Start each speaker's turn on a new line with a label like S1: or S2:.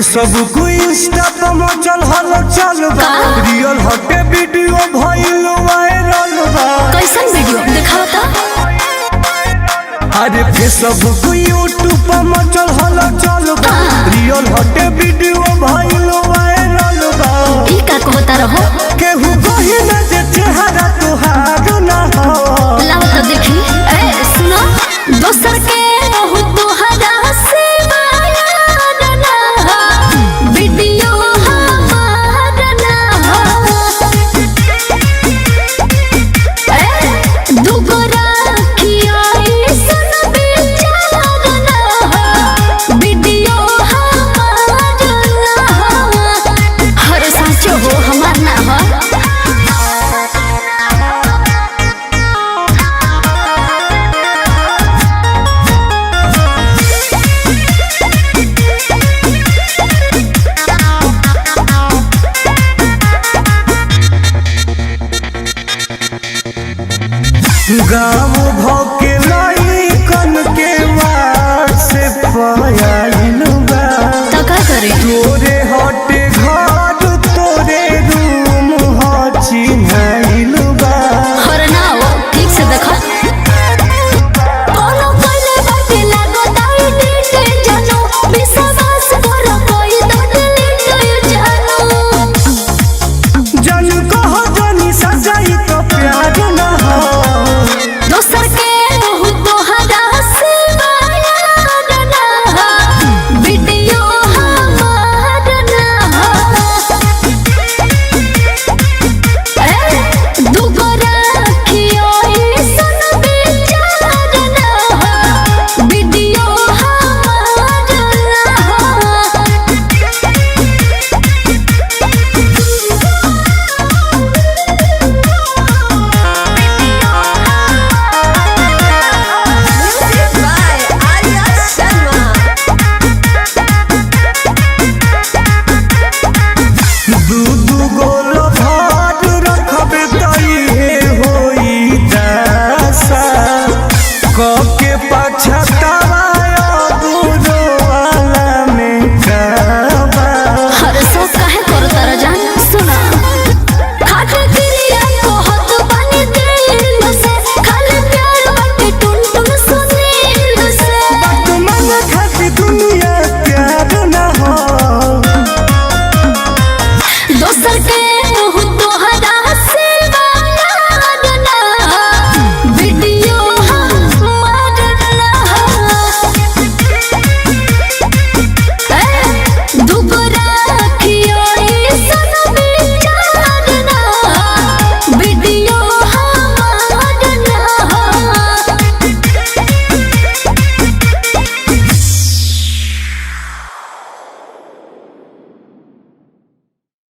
S1: Facebook Insta पर मचल हल चल बा, रियल हटे वीडियो भइल वायरल बा।
S2: कैसन वीडियो दिखाओ तो।
S1: अरे फेसबुक यूट्यूब पर मचल हल चल बा, रियल हटे वीडियो भइल वायरल बा।
S2: ई का कहता रहो।
S1: केहू कही ना जे चेहरा तोहार ना हो।
S2: लाओ तो देखी। ए सुनो, दोसर के रहू तोहरा से बयान ना हो, वीडियो हमार ना हो। ए दुगो राखियो ऐसन बेचार ना हो, वीडियो हमार ना हो। हर साचो हो हमार ना हो।
S1: गाँव भके लइकन के वार से पायल बा।
S2: तो का करे?
S1: तोरे हटे घर तोरे रूम ह चिन्हाइल बा।
S2: और ना हो, ठीक से देखो। कोनो कइले बाटे लागो दाई डीटे जानो, विश्वास करो कोई तो डिलीट जानो।
S1: जन कह जनी सजाई तो प्यार न हो।
S2: दोसर के रहू तोहरा से बयान ना हो, वीडियो हमार ना हो। ए दुगो राखियो ऐसन बेचार ना हो, वीडियो हमार ना हो।
S3: Music by Arya Sharma.
S1: दू दू गोल भार रखबे तइहे होई दासा, क के पछतावा बुरो वाला में काबा।
S2: हर सो काहे करो तारा जान। सुना, खाटे क्रिया कहत बानी दिल से, खाली प्यार बाटे टुन टुन सुनील से।
S1: बात मन खातिर दुनिया प्यार न हो।
S2: दोसर के रहू